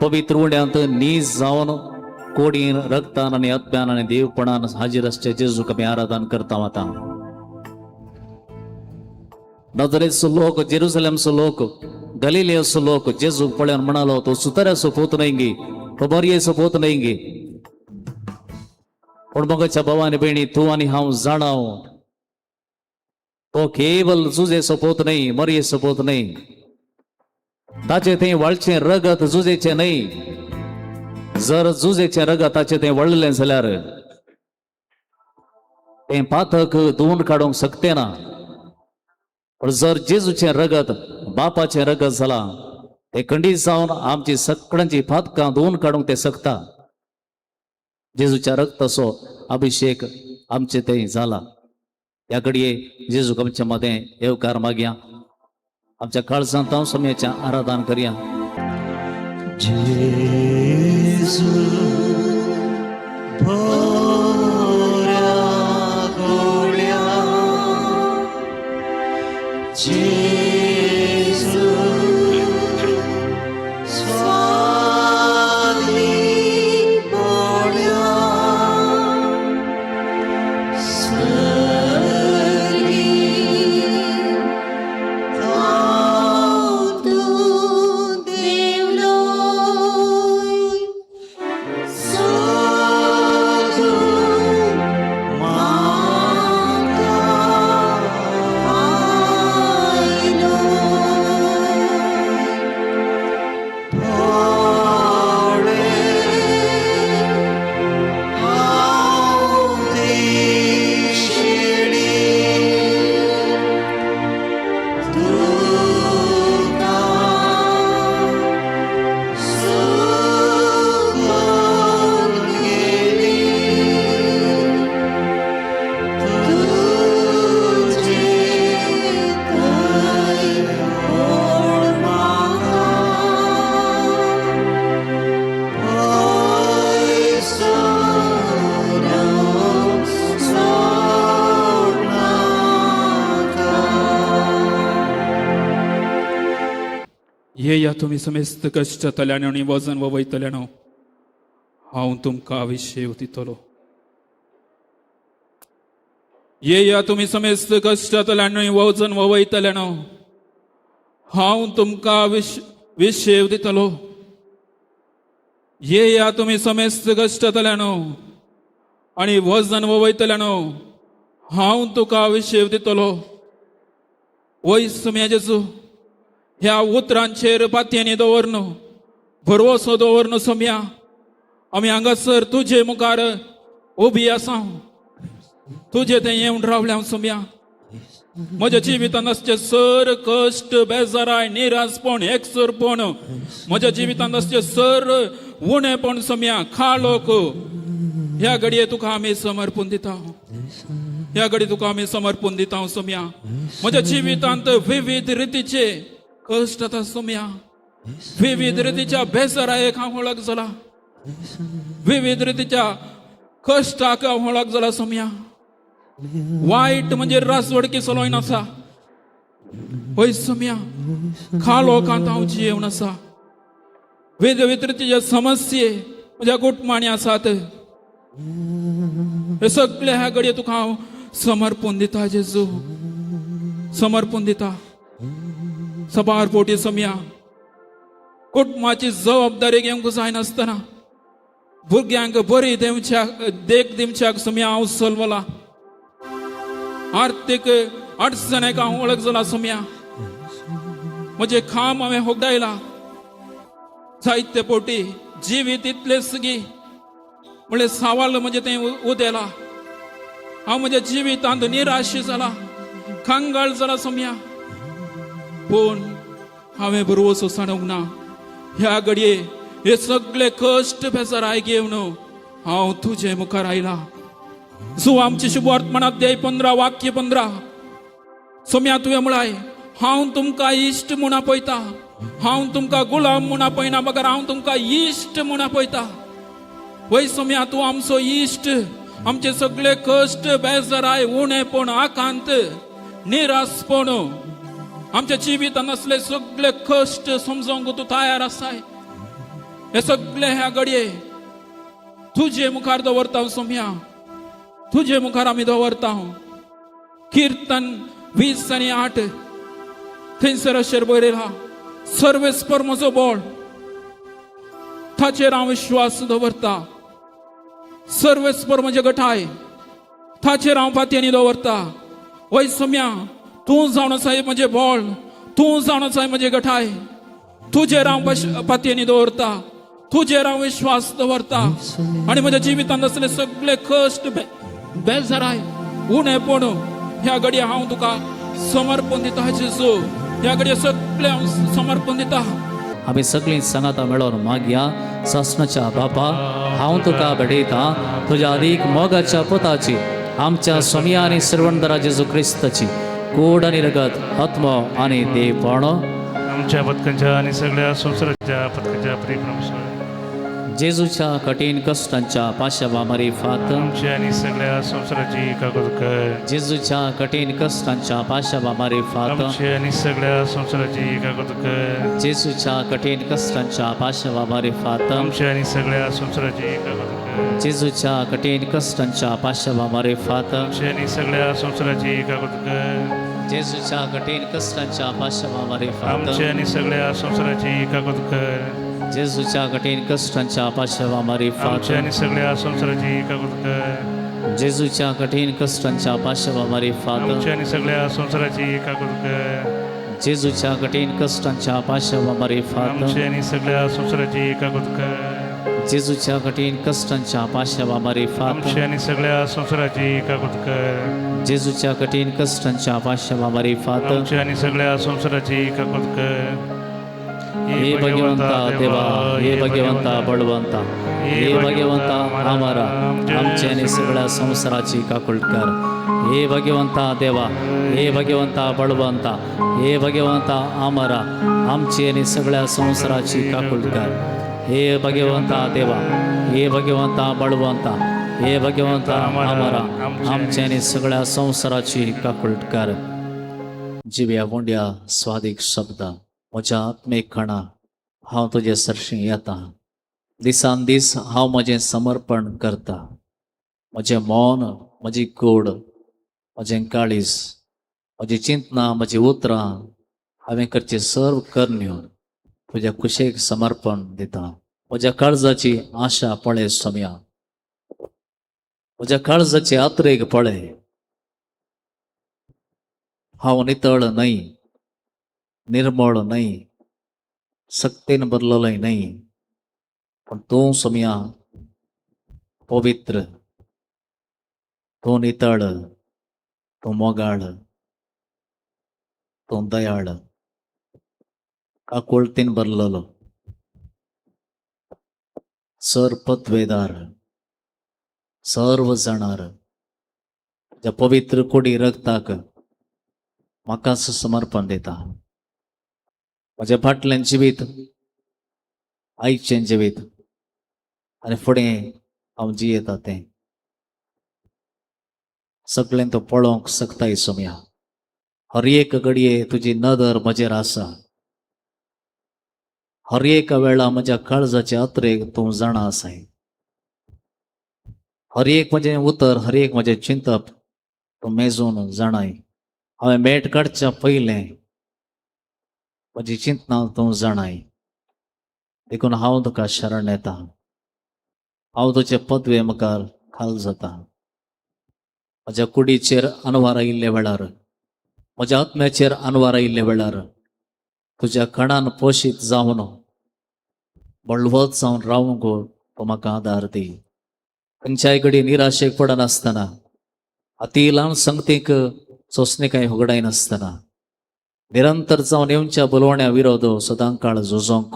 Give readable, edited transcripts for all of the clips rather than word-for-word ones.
पवित्र उण्यांत नीज जावन कोडीन रक्तान आनी आत्म्यान आनी देवपणान हाजीर आसचे जेजूक आमी आराधन करता आतां. नजरेचो लोक, जेरुसलेमचो लोक, गलिलियाचो लोक जेजूक पळोवन म्हणालो, तो सुताऱ्याचो पूत न्हय गी? तो मरियेचो पूत न्हय गी? पूण मोगाच्या भावा आनी भयणी, तूं आनी हांव जाणाव, तो केवल जुजेचो पूत न्हय, मरियेचो पूत न्हय. ताचे थंय वळचें रगत जुजेचें न्हय. जर जुजेचें रगत ताचे थंय वळलें जाल्यार तें पातक धुवून काडूंक शकते ना. पण जर जेजूचें रगत बापाचें रगत जालां, तें खंडीत जावन आमची सगळ्यांची पातकां धुवून काडूंक तें शकता. जेजूच्या रक्ताचो अभिषेक आमचे थंय जाला. ह्या घडये जेजूक आमच्या मदें येवकार मागया. आमच्या काळजांत हांव समयाचें आराधन करया. जेजू बऱ्या गोळ्या, जेजू स्वादीक बोळ्या, सर्गी हांव तूं देवलोय, सोदूं म्हाका आयलो. पळे हांव देशिणी, तुका सुगून गेली, तुझे थंय ओड म्हाका, पयसून सोड नाका. येया तुमी समेस्त कश्टतल्यान आनी वजन वयतल्यान, हांव तुमकां विशेव दितलो. येया तुमी समेस्त कश्टतल्यान आनी वजन वयतल्यान, हांव तुमकां विशेव दितलो. येया तुमी समेस्त कश्टतल्यान आनी वजन वयतल्यान, हांव तुका विशेव दितलो. वय सुम्या जेजू, ह्या उतरांचेर पातयेनी दवरन, भरवसो दवरन सोम्या, आमी हांगासर तुजे मुखार उबी आसा. तुजे तें येवन रावल्या सोम्या. म्हज्या जिवितांत आसचे सर कश्ट, बेजाराय, निरासपण, एकसरपण, म्हज्या जिवितांत आसचे सर उणेपण सोम्या, खालोक, ह्या घडये तुका आमी समर्पण दिता. ह्या घडी तुका आमी समर्पण दिता सोम्या. म्हज्या जिवितांत विविध रितीचे कश्ट आतां सोम्या, विविध रितीच्या बेजारायेक हांव वळख जाला, विविध रितीच्या कश्टाक हांव वळख जाला सोम्या. वायट म्हणजे रासवडकी चलोयन आसा. हय सोम्या, खालोकांत हांव जियेवन आसा. विविध रितीच्या समस्ये म्हज्या कुटुंबांनी आसात. हे सगळे ह्या घडये तुका हांव समर्पण दिता जेजू, समर्पण दिता. सबार पोटी सोम्या, कुटुंबाची जबाबदारी घेवंक जायनासतना, भुरग्यांक बरी दिवच्याक, देख दिवच्याक सोम्या हांव सलवला. आर्थीक अडचणेक हांव वळख जाला सोम्या. म्हजें काम हांवें होगडायला जायते पोटी. जिवीत इतलेंच गी म्हणलें सवाल म्हजें तें उदेला. हांव म्हज्या जिवितांत निराश जाला, कंगाळ जाला सोम्या. पूण हांवें भरवसो सांडूंक ना. ह्या घडये हे सगळे कश्ट बेजाराय घेवन हांव तुजे मुखार आयला. सो आमची शुभवर्तमान अध्याय 15 वाक्य 15. सोम्या, तुवें म्हळाय, हांव तुमकां इश्ट म्हूण आपयता. हांव तुमकां गुलाम म्हूण आपयना, मगर हांव तुमकां इश्ट म्हूण आपयता. वय सोम्या, तूं आमचो इश्ट. आमचे सगळे कश्ट, बेजाराय, उणेपण, आकांत, निरासपण, आमच्या जिवितांत आसले सगळे कश्ट समजोंक तूं तयार आसाय. हे सगळे ह्या घडये तुजे मुखार दवरता सोम्या, तुजे मुखार आमी दवरता. कीर्तन 20 आनी 8 थंयसर अशें बरयला, सर्वेस्पर म्हजो बळ, ताचेर हांव विश्वास दवरता. सर्वेस्पर म्हजे गठाय, ताचेर हांव पातयेनी दवरता. वय सोम्या, तूं जावन आसाय म्हजें बळ, तूं जावन आसाय म्हजें गठाय. तुजेर हांव पातयेनी दवरता, तुजेर हांव विश्वास दवरता आनी म्हज्या जिवितांत आसले सगळे कश्ट, बेजाराय, उणेपण ह्या घडये हांव तुका समर्पण दिता जेजू. ह्या घडये सगळे हांव समर्पण दिता. आमी सगळीं सांगाता मेळोन मागया. सासणाच्या बापा, हांव तुका भेटयता तुज्या अदीक मोगाच्या पुताची, आमच्या सोमया आनी सर्वंदरा जेजू क्रिस्ताची कोड आनी रगत, आत्मो आनी देवपण आमच्या पथकांच्या आणि सगळ्या संसाराच्या पथकांच्या प्रेमानुसार जेजूच्या कठीण कश्टांच्या पाशावा मारिफात आमच्या आणि सगळ्या संसाराची कागद कर. जेजूच्या कठीण कश्टांच्या पाशावा मारिफात आमच्या आणि सगळ्या संसाराची कागद कर. जेजूच्या कठीण कश्टांच्या पाशावा मारिफात आमच्या आणि सगळ्या संसाराची कागद कर. जेजूच्या कठीण कश्टांच्या पाशावा मारिफात आमच्या आणि सगळ्या संसाराची कागद कर. जेजूच्या कठीण कश्टांच्या पाशावा मारिफात आमच्या आणि सगळ्या संसाराची कागद कर. जेजूच्या कठीण कश्टांच्या पाशावा मारिफात आमच्या आणि सगळ्या संसाराची कागद कर. जेजूच्या कठीण कश्टांच्या पाशावा मारिफात आमच्या आणि सगळ्या संसाराची कागद कर. जेजूच्या कठीण कश्टांच्या पाशावा मारिफात आमच्या आणि सगळ्या संसाराची कागद कर. जेजूच्या कठीण कश्टांच्या पाशावा मारिफात आमच्या आणि सगळ्या संसाराची कागद कर. जेजूच्या कठीण कश्टांच्या पाशावा मारिफात आमच्या आणि सगळ्या संसाराची कागद कर. हे भगवंता देवा, हे भगवंता बळवंता, हे भगवंता आमारा, आमच्या आणि सगळ्या संसाराची काकुळट कर. हे भगवंता देवा, हे भगवंता बळवंता, हे भगवंता आमारा, आमची आणि सगळ्या संसाराची काकुळट कर. हे भगवंता देवा, हे भगवंता बळवंता, हे भगवंता आमारा, आमच्या आणि सगळ्या संसाराची काकुळट कर. जिव्या गोंड्या स्वादीक शब्द, म्हज्या आत्मेक खणा हांव तुजे सरशीं येता. दिसान दीस हांव म्हजें समर्पण करता. म्हजें मौन, म्हजी कूड, म्हजें काळीज, म्हजी चिंतनां, म्हजी उतरां, हांवें करचें सर्व करण्यो तुज्या कुशेक समर्पण दिता. म्हज्या काळजाची आशा पळय सोम्या, म्हज्या काळजाची आत्रेक पळय. हांव नितळ न्हय, निर्मळ न्हय, सक्तेन भरलेलोय न्हय, पूण तूं सोम्या पवित्र, तूं नितळ, तूं मोगाळ, तूं दयाळ, काकुळतीन भरलेलो, सर पदवेदार, सर्व जाणार. तुज्या पवित्र कुडी रक्ताक म्हाकाच समर्पण दिता. म्हज्या फाटल्यान जिवीत, आयचें जिवीत आनी फुडें हांव जियेता तें सगळें तूं पळोवंक शकताय सोम्या. हर एक घडये तुजी नदर म्हजेर आसा. हर एका वेळा म्हज्या काळजाचे अत्रेक तूं जाणा आसाय. हर एक म्हजें उतर, हर एक म्हजें चिंतप तूं मेजून जाणाय. हांवें मेट काडच्या पयलें म्हजी चिंतनां तूं जाणाय. देखून हांव तुका शरण येता. हांव तुजे पदवे मुखार खाल जाता. म्हज्या कुडीचेर अनवार आयिल्ल्या वेळार, म्हज्या आत्म्याचेर अनवार आयिल्ल्या वेळार तुज्या कणान पोशीत जावन बळवत जावन रावंक तूं म्हाका आदार दी. खंयच्याय कडेन निराशेक पडनासतना, अती ल्हान संगतीक सोंसणीकाय होगडायनासतना, निरंतर जावन येवच्या बोलवण्या विरोध सदां काळ झुजोंक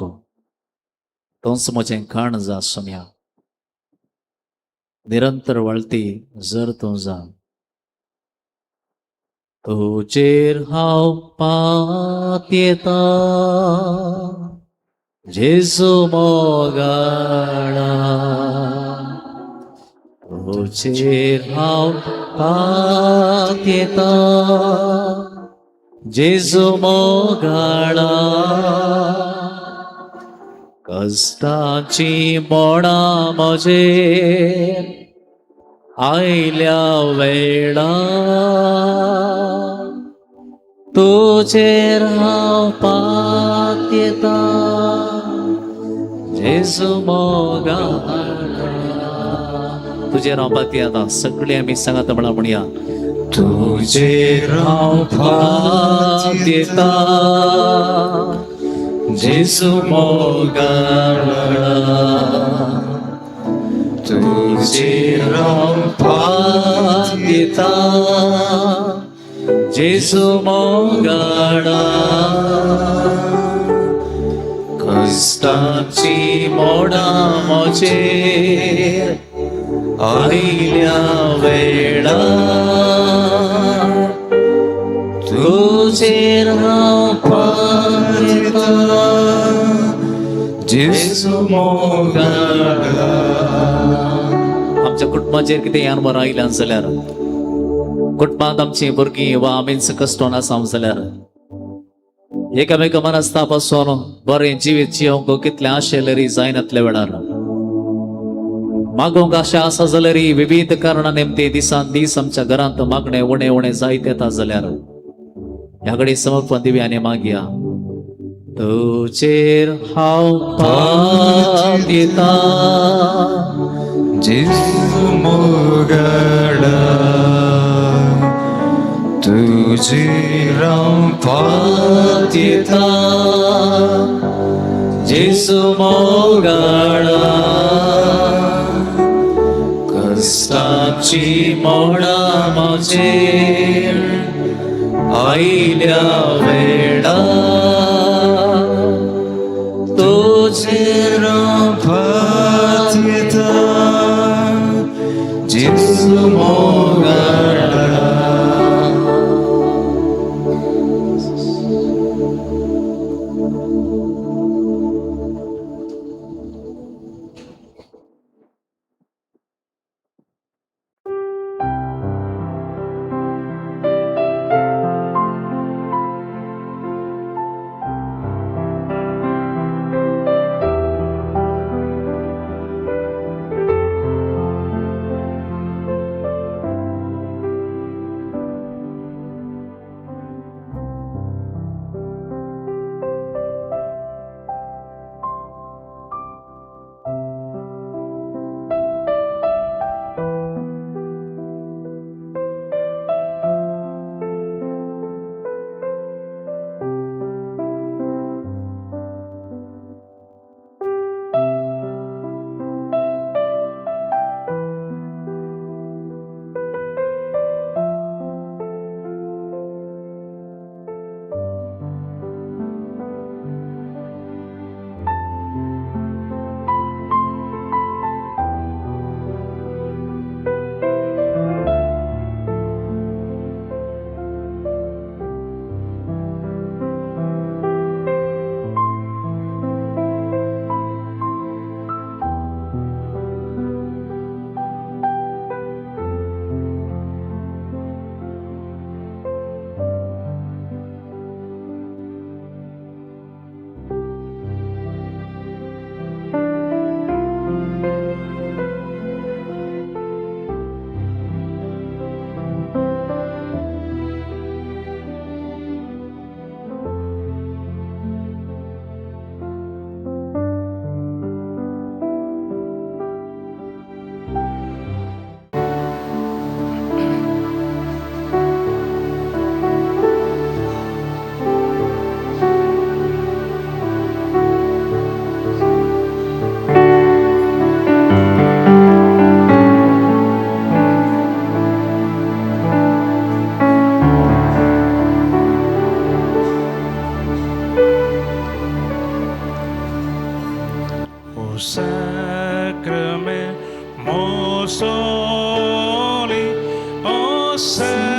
तोच म्हजें खाण जा सोम्या. निरंतर वळती जर तूं जा. तुजेर हांव पातयेता जेजू मोगाळा, तुजेर हांव पातयेता जेजू मोगाळा. कश्टाची मोडां म्हजेर आयल्या वेळा तुजेर हांव पातयेता जेजू मोगाळा. तुजेर हांव पातयेता. सगळीं आमी सांगात म्हणा म्हणया. तुजेर हांव पातयेता जेजू मोगाळा. तुजेर हांव पातयेता जेजू मोगाळा. कश्टाची मोडां म्हजेर आयल्या वेळा तुजेर हांव पातयेता जेजू मोगाळा. आमच्या कुटुंबाचेर कितें यानवर आयल्यान जाल्यार, कुटुंबांत आमची भुरगीं वा आमीच कश्टोन आसा जाल्यार, एकामेका मनस्तापासून बरें जिवीत जियोंक कितलें आशेलेरी जायनातल्या वेळार, मागोवंक आशा आसा जाल्यार विविध कारणां निमती दिसान दीस आमच्या घरांत मागणें उणें उणें जायत येता जाल्यार, ह्या कडेन समर्पण दिवया आनी मागया. तुजेर हांव पातयेता जेजू मोगाळा. तुजेर हांव पातयेता जेजू मोगाळा. कश्टाची मोडां म्हजेर आयल्या वेळा तुजेर हांव पातयेता जेजू मोगाळा. O sacrament most holy, O sacrament